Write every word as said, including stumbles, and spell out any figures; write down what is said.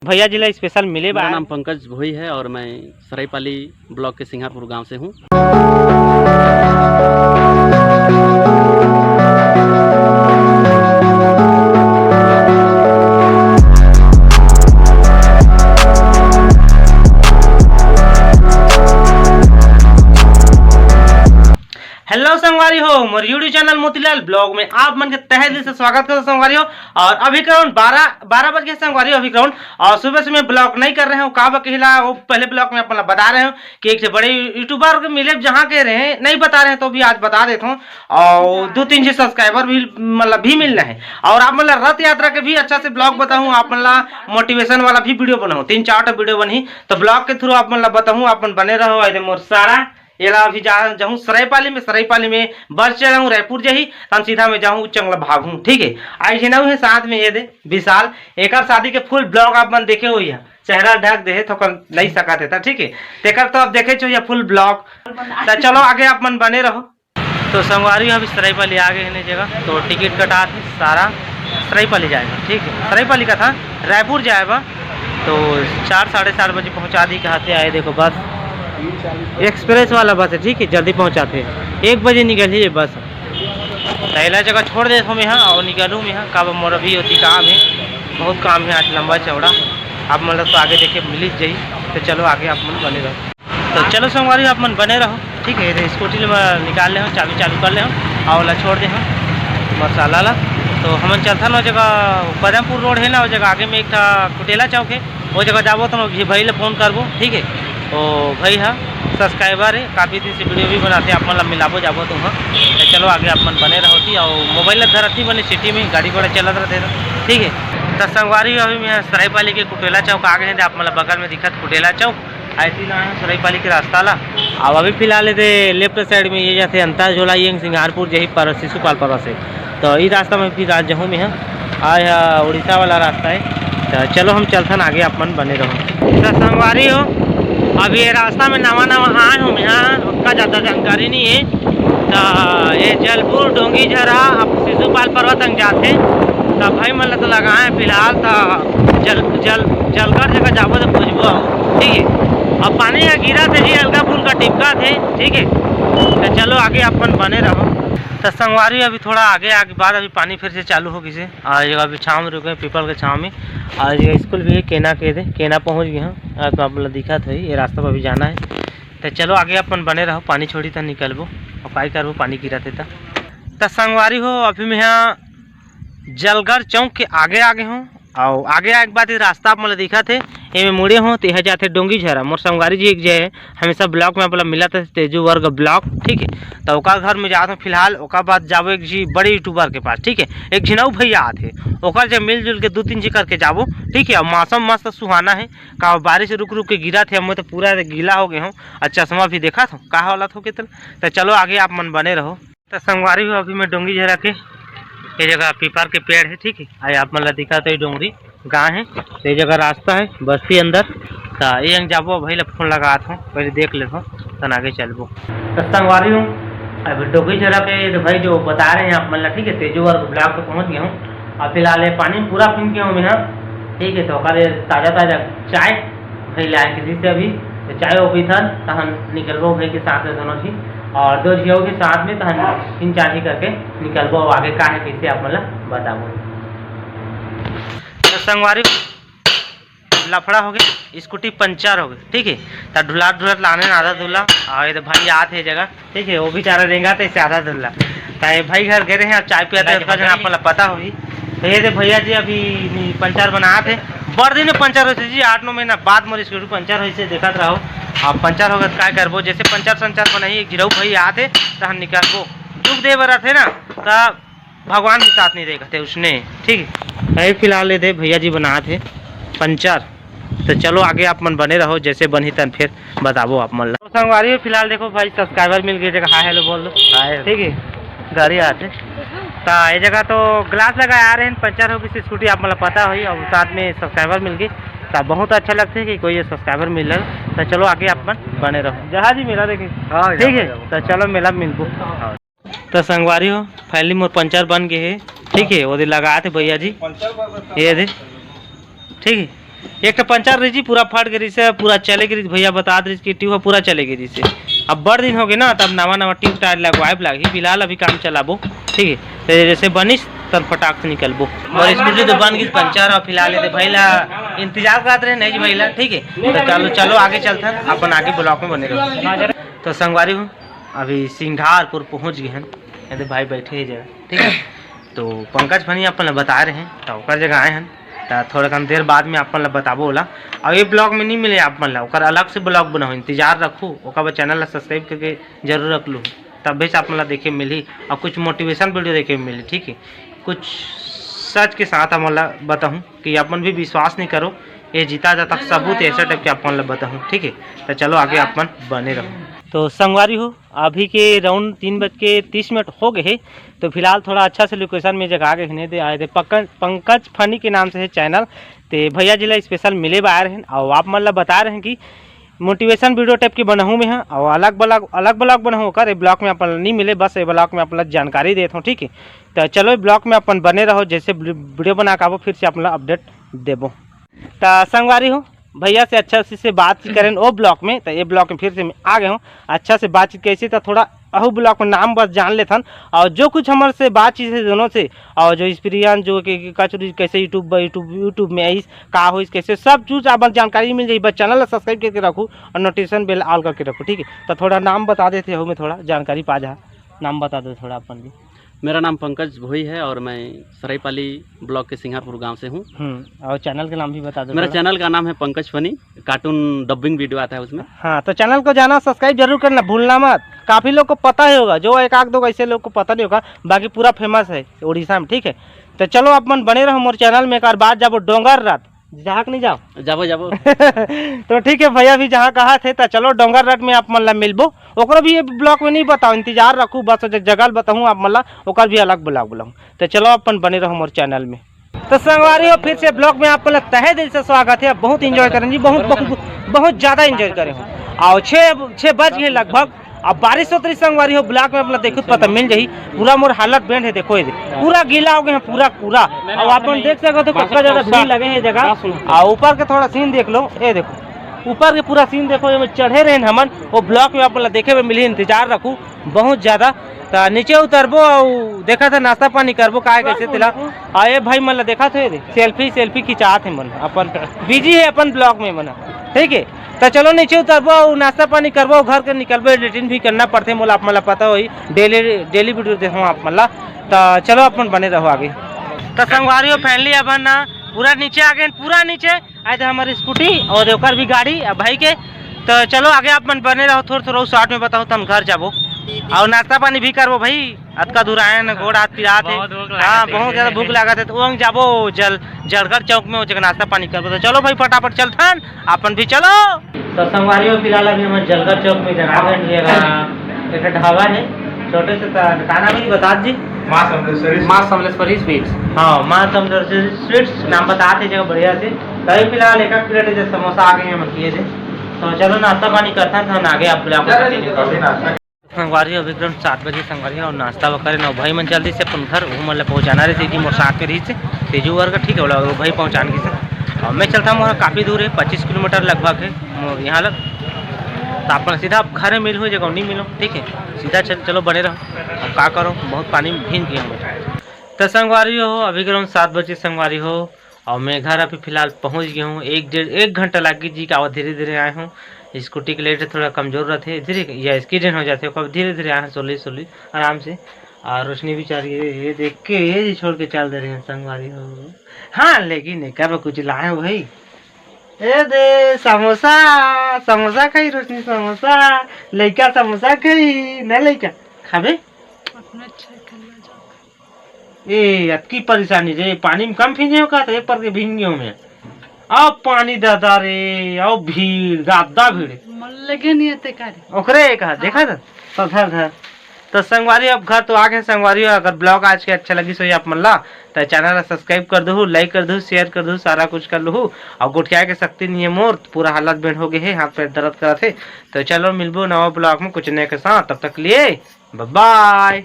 भैया जी ला स्पेशल मिले मेरा बार। नाम पंकज भोई है और मैं सरायपाली ब्लॉक के सिंगारपुर गांव से हूँ। हेलो संगवारी हो, मोर YouTube चैनल मोतीलाल ब्लॉग में आप मन के तहे दिल से स्वागत करथों संगवारी हो। और अभी ग्राउंड बारह, बारह बज गए संगवारी हो, अभी ग्राउंड। और सुबह से मैं ब्लॉग नहीं कर रहे हूँ, का बा कहिला, वो पहले ब्लॉग में अपन ला बता रहे हूँ कि एक ठे बड़े यूट्यूबर के मिले, जहाँ के रहे नहीं बता रहे हैं, तो भी आज बता देता हूँ। और दो तीन ठे सब्सक्राइबर भी मतलब भी मिलना है। और आप मतलब रथ यात्रा के भी अच्छा से ब्लॉग बताऊँ, आप मतलब मोटिवेशन वाला भी वीडियो बनाऊँ, तीन चार ठो वीडियो बनी, तो ब्लॉग के थ्रू आप मतलब बताऊँ, आप मन बने रहो। अरे मोर सारा एला अभी जा जाहूँ सरायपाली में, सरायपाली में बस चढ़ाहूँ, रायपुर जाही, तहन सीधा में जाहूँ उच्चंग ला भागहूँ, ठीक है। आई झिनऊ है साथ में ये दे विशाल, एकर शादी के फुल ब्लॉग आप मन देखे होइहा, चेहरा ढक दे हे, थोकन नहीं सकत हे त, ठीक है। तेकर तो आप देखे छो ये फुल ब्लॉग। त चलो आगे आप मन बने रहो। तो संगवारी अभी सरायपाली आ गए हैं जगह, तो टिकट कटा थे सारा सरायपाली जाएगा, ठीक है, सरायपाली का था, रायपुर जाएगा। तो चार, साढ़े चार बजे पहुंचा दी, कहा थे आए, देखो बस एक्सप्रेस वाला बस है, ठीक है, जल्दी पहुंचाथे। एक बजे निकली ये बस। त एला जगह छोड़ देथों मैं हा और निकलूँ मैं हा, काबर मोर अभी ओती काम है, बहुत काम है आज लंबा चौड़ा। आप मन ला तो आगे देखे मिलिस जाही। तो चलो आगे आप मन बने रहो। तो चलो संगवारी आप मन बने रहो, ठीक है। ये स्कूटी ले मैं निकाल ले हूँ, चाबी चालू कर ले हूँ और ओला छोड़ दे हूँ मसाला ला। तो हमन चलथन वो जगह, पदमपुर रोड है ना, वो जगह आगे में एक ठा कुटेला चौक है, वो जगह जाबो तो मैं भाई ला फोन करबो, ठीक है। ओ भाई हा सब्सक्राइबर है, काफ़ी दिन से वीडियो भी बनाते, आप मन ला मिलाबो जाबो तुम। तो चलो आगे आप मन बने रहो थी और मोबाइल ला धरत नहीं बने सिटी में, गाड़ी घोड़ा चलत रहते हैं, ठीक है। तो संगवारी अभी मैं सरायपाली के कुटेला चौक आ गए हैं, आप मन ला बगल में दिखत कुटेला चौक, ऐसी ना है सरायपाली के रास्ता ला। अब अभी फिलहाल ये लेफ्ट साइड में ये जाते अंतार झोला, ये सिंगारपुर जही पर शिशुपाल पर्वत से। तो ई रास्ता में फिर आज जहूँ मैं हा, आय हा उड़ीसा वाला रास्ता है। तो चलो हम चलथन आगे, आप मन बने रहो। तो संगवारी हो, अब ये रास्ता में नवा नवा आए हूँ मैं हा, उतना ज़्यादा जानकारी नहीं है। तो ये जलपुर डोंगी झरा अब शिशुपाल पर्वत तक जाते। तो भाई मन ला तो लगाए फिलहाल, तो जल जल जलगढ़ जगह जाबो तो पहुँचबो हम, ठीक है। अब पानी का गिरा थे जी, हल्का फुल्का टिपका थे, ठीक है। तो चलो आगे आप मन बने रहो। तो संगवारी अभी थोड़ा आगे आगे बाद अभी पानी फिर से चालू हो गई से। आज अभी छाँव में रुके हैं, पीपल के छाँव में। आज स्कूल भी है केना के दे, केना पहुँच गए हैं। आज तो आप लोग दिखत होही, ये रास्ता पर अभी जाना है। तो चलो आगे अपन बने रहो, पानी छोड़ी त निकलबो और काई करबो, पानी गिरा थे त। त संगवारी हो, अभी मैं यहाँ जलगढ़ चौक के आगे आगे हूँ। और आगे आए के बाद ये रास्ता आप मन ला दिखत हे, एमे मुड़े हो तो यह जाथे डोंगी झरा। मोर संगवारी जी एक जे है, हमेशा ब्लॉग में आप ला मिलत हे, तेजू वर्ग ब्लॉग, ठीक है। तो ओकर घर में जात हूँ फिलहाल, ओकर बाद जाबो एक जी बड़े यूट्यूबर के पास, ठीक है। एक झिनऊ भैया आत हे, ओकर जब मिलजुल के दो तीन जी करके जाबो, ठीक है। और मौसम मस्त सुहाना है, का बारिश रुक रुक के गिरा थे, मैं तो पूरा गीला हो गए हूँ। और चश्मा भी देखा था का हालत हो के तल। तो चलो आगे आप मन बने रहो। तो संगवारी हो, अभी मैं डोंगी झरा के ये जगह पीपर के पेड़ है, ठीक है। आई आप मन ला दिखा तो ये डोंगरी गाँव है, तो ये जगह रास्ता है बस्ती अंदर। तो ये अंग जाबो, भाई ला फोन लगात हूँ, पहले देख लेथों, तन आगे चलबो। तो संगवारी हो, अभी डोंगी झरा के तो भाई जो बता रहे हैं आप मन ला, ठीक है, तेजू वर्ग ब्लॉक पे पहुँच गया हूँ। अब फिलहाल ये पानी में पूरा पीन के हूँ मैं, ठीक है। तो ओकर ताज़ा ताज़ा चाय भाई लाए के दीस अभी, तो चाय वो पीथन, तहन निकलबो भाई के साथ में दोनों झी, और दो झियो के साथ में तहन तीन चार झी करके निकलबो। अब आगे का है, कैसे आप मन ला बताबो। तो संगवारी लफड़ा हो गए, स्कूटी पंचर हो गए, ठीक है। तो ढुलात ढुलात लाने आधा धुला, और ये तो भाई आत है जगह, ठीक है, वो बेचारा रेंगा तो इससे आधा धुला। तो ये भाई घर गए रहे, अब चाय पियाते हैं, उतना जन आप मन ला पता होही। तो ये दे भैया जी अभी नी पंचर बनात हे, बड़ दिन में पंचर होइसे जी, आठ नौ महीना बाद मोर स्कूटी पंचर होइसे, देखत रहो। अब पंचर होगा तो काय करबो, जैसे पंचर संचर बनाही, एक झिरऊ भाई आत हे, तहन निकलबो। दुख दे बर रथे ना, त भगवान भी साथ नहीं देगा थे उसने, ठीक है। अभी फिलहाल ये दे भैया जी बनात हे पंचर, तो चलो आगे आप मन बने रहो, जैसे बनही तन फिर बताबो आप मन ला। तो संगवारी हो, फिलहाल देखो भाई सब्सक्राइबर मिल गए, जगह हाय हेलो बोल दो। हाय। ठीक है, गाड़ी आते। तो ये जगह तो ग्लास लगा आ रहे हैं, पंचर हो गई स्कूटी, आप मतलब पता होही, और साथ में सब्सक्राइबर मिल गई, तो बहुत अच्छा लगता है कि कोई ये सब्सक्राइबर मिल रहा। तो चलो आगे आप मन बने रहो। जहाजी मेला देखे। हाँ, ठीक है, जाओ, जाओ। तो चलो मेला में मिलबो। हाँ। तो संगवारी हो, फाइनली मोर पंचर बन गए है, ठीक है, वो दे लगा थे भैया जी, ये दे, ठीक है। एक ठो पंचर रहिस जी, पूरा फट गे रहिस हे, पूरा चले गे रहिस, भैया बतात रहिस कि ट्यूब ह पूरा चले गे रहिस हे। अब बड़ दिन हो गे ना, तब नवा नवा ट्यूब टायर लगवाए बर लागही। फिलहाल अभी काम चलाबो, ठीक हे। तो जैसे बनिस तब फटाक से निकलबो। मोर स्कूटी तो बन गिस पंचर, अउ फिलहाल एदे भाई ला इंतजार करत रहे, नहीं जी भाई ला, ठीक हे। तो चलो, चलो आगे चलथन, अपन आगे ब्लॉग में बने रहो। तो संगवारी हो, अभी सिंगारपुर पहुंच गे हन, एदे भाई बैठे हे जगह, ठीक हे। तो पंकज फनी अपन ला बताए रहे, तो ओकर जगह आए हन। त थोड़ा कन देर बाद में आप मन ला बताबो ओला। अउ ये ब्लॉग में नहीं मिले आप मन ला, ओकर अलग से ब्लॉग बनाहूँ, इंतजार रखू। ओकर बाद चैनल ला सब्सक्राइब करके जरूर रख लू, तब भी आप मन ला देखे मिलही अउ कुछ मोटिवेशन वीडियो देखे मिलही, ठीक हे। कुछ सच के साथ आप मन ला बताहूँ कि आप मन भी विश्वास नहीं करो, ये जीता जाता सबूत ऐसा टाइप के आप मन ला बताहूँ, ठीक हे। तो चलो आगे आप मन बने रहो। तो संगवारी हो, अभी के राउंड तीन बज के तीस मिनट हो गए हे। तो फिलहाल थोड़ा अच्छा से लोकेशन में जगह आगे हने दे आए थे पंकज, पंकज फनी के नाम से है चैनल। ते भैया जी ला स्पेशल मिले बर आए रहेन, अउ आप मन ला बता रहे हैं कि मोटिवेशन वीडियो टाइप के बनाहूँ मैं, हाँ, अउ अलग ब्लॉग, अलग ब्लॉग बनाहूँ ओकर। ए ब्लॉग में अपन ला नहीं मिले, बस ए ब्लॉग में अपन ला जानकारी देत हूँ, ठीक है। तो चलो ब्लॉग में अपन बने रहो, जैसे वीडियो बना के आबो फिर से अपन ला अपडेट देबो। त संगवारी हो, भैया से अच्छा से, से बातचीत करें ओ ब्लॉग में, तो ये ब्लॉग में फिर से मैं आ गए हूँ। अच्छा से बातचीत कैसे, तो थोड़ा अहू ब्लॉग में नाम बस जान लेथन, और जो कुछ हमर से बातचीत है दोनों से, और जो एक्सपीरियंस जो कि, कि कचरी कैसे YouTube, YouTube, YouTube में आइस, का होइस, कैसे सब चीज आप जानकारी मिल जाई। बस चैनल ला सब्सक्राइब करके रखू और नोटिफिकेशन बेल ऑल करके रखू, ठीक है। तो थोड़ा नाम बता देते हो, मैं थोड़ा जानकारी पा जा, नाम बता दो थोड़ा अपन भी। मेरा नाम पंकज भोई है और मैं सरायपाली ब्लॉक के सिंगारपुर गांव से हूँ। हम्म, और चैनल का नाम भी बता दो मेरा थोड़ा। चैनल का नाम है पंकज फनी, कार्टून डबिंग वीडियो आता है उसमें। हाँ, तो चैनल को जाना, सब्सक्राइब जरूर करना, भूलना मत। काफी लोग को पता ही होगा, जो एक आध दो ऐसे लोग को पता नहीं होगा, बाकी पूरा फेमस है उड़ीसा में, ठीक है। तो चलो अपन बने रहो मोर चैनल में। एक बार बात जाबो डोंगर रात, जहाँ के नहीं जाओ। जाबो, जाबो। तो ठीक है भैया भी जहाँ कहा थे, तो चलो डोंगर रात में आप मन ला मिलबो। ओकरो भी ये ब्लॉग में नहीं बताओ, इंतजार रखू, बस ज-, जगह बताऊँ आप मन ला, ओकर भी अलग ब्लॉग बनाऊँ। तो चलो अपन बने रहो मोर चैनल में। तो संगवारी हो, फिर से ब्लॉग में आप मन ला तहे दिल से स्वागत है। बहुत एंजॉय करें जी, बहुत, बहुत, बहुत ज्यादा एंजॉय करे हो। और छः, छः बज गए लगभग। अब बारिश होत रही संगवारी हो, ब्लॉग में आप मन ला देखो पता मिल जाही। पूरा मोर हालत बेंड है, देखो ये दे। पूरा गीला हो गए हैं, पूरा, पूरा। अब आप मन देख सकते हो कतका ज्यादा भीड़ लगे हैं जगह। और ऊपर के थोड़ा सीन देख लो, ये देखो ऊपर के पूरा सीन देखो, ये में चढ़े रहे हमन, वो ब्लॉग में आप मन ला देखे में मिली, इंतजार रखू बहुत ज्यादा। तो नीचे उतरबो और देखा था नाश्ता पानी करबो, काय कैसे तेला। और ये भाई मन ला देखा थे, सेल्फी, सेल्फी खिंचात है मन अपन, बिजी है अपन ब्लॉग में मन, ठीक है। तो चलो नीचे उतरबो और नाश्ता पानी करबो, घर के निकलबो, एडिटिंग भी करना पड़थे मोला, आप मन ला पता होही, डेली, डेली वीडियो देखो आप मन ला। तो चलो अपन बने रहो आगे। तो संगवारी हो, फाइनली अपन ना पूरा नीचे आ गए, पूरा नीचे आए थे हमारी स्कूटी और ओकर भी गाड़ी अब भाई के। तो चलो आगे आप मन बने रहो, थोड़ा थोड़ा शॉर्ट में बताओ, तो हम घर जाबो और नाश्ता पानी भी करबो भाई। अतका दूर आए न, गोड़ हाथ पिरात है। बहुत भूख लागत हाँ, है। बहुत ज्यादा भूख लागत है, तो वहाँ जाबो जल, जलगढ़ चौक में, वो जगह नाश्ता पानी करबो। तो चलो भाई, फटाफट चलथन, अपन भी चलो। तो संगवारी हो, फिलहाल अभी हम जलगढ़ चौक में जना बन लिएगा, एक ढाबा है, छोटे से, का नाम है बता जी? माँ समलेश्वरी। माँ समलेश्वरी स्वीट्स। हाँ, माँ समलेश्वरी स्वीट्स नाम बता थे जगह बढ़िया से। तो अभी फिलहाल एक एक प्लेट जो समोसा आ गए हैं, हम किए थे। तो चलो नाश्ता पानी करथन, हम आगे आप लोग को चलो, continue करते हैं। अभी नाश्ता संगवारी हो, अभी ग्राउंड सात बजे संगवारी हो, और नाश्ता वगैरह ना भाई मन चल दिस अपन घर, वो मन ला पहुँचाना रहिस कि मोर साथ में रहिस तेजू वर्ग, ठीक है, ओला वो भाई पहुँचान गिस। और मैं चलता मोर काफ़ी दूर है, पच्चीस किलोमीटर लगभग है मोर यहाँ लग। तो अपन सीधा अब घर में मिलूँ, जगह नहीं मिलूँ, ठीक है, सीधा चल, चलो बने रहो। अब का करो, बहुत पानी में भींज गया हूँ। तो संगवारी हो, अभी ग्राउंड सात बजे संगवारी हो, और मैं घर अभी फिलहाल पहुंच गया हूँ। एक डेढ़, एक घंटा लग गई जी, का धीरे धीरे आए हूँ। स्कूटी के लाइट थोड़ा कमजोर रहते, धीरे या स्किड हो जाते, ओकर धीरे धीरे आए हैं, slowly slowly, आराम से। और रोशनी बेचारी ये, ये देख के ये जी छोड़ के चल दे रहे हैं संगवारी हो। हाँ, लेकिन एकर बर कुछ लाए हो भाई। ए दे समोसा, समोसा खाई रोशनी, समोसा। लइका समोसा खाई, न लइका खाबे? अपना अच्छा करना जाओ। ए, अतकी परेशानी रे, पानी में कम भींजे हो का? तो एक पर के भींज गए हूँ मैं। अब पानी दादा रे, अब भीड़, गादा भीड़। मन लगे नहीं आते का रे? ओकरे एक हाथ, देखा था? तो धर, धर। तो संगवारी, अब घर तो आ गए संगवारी। अगर ब्लॉग आज के अच्छा लगी सो आप मन ला, तो चैनल ला सब्सक्राइब कर दहू, लाइक कर दहू, शेयर कर दहू, सारा कुछ कर लहू। और गोठिया के शक्ति नहीं है मोर, पूरा हालत बेंड हो गए है, हाथ पैर दर्द करत है। तो चलो मिलबो नवा ब्लॉग में कुछ नए के साथ, तब तक के लिए बाय बाय।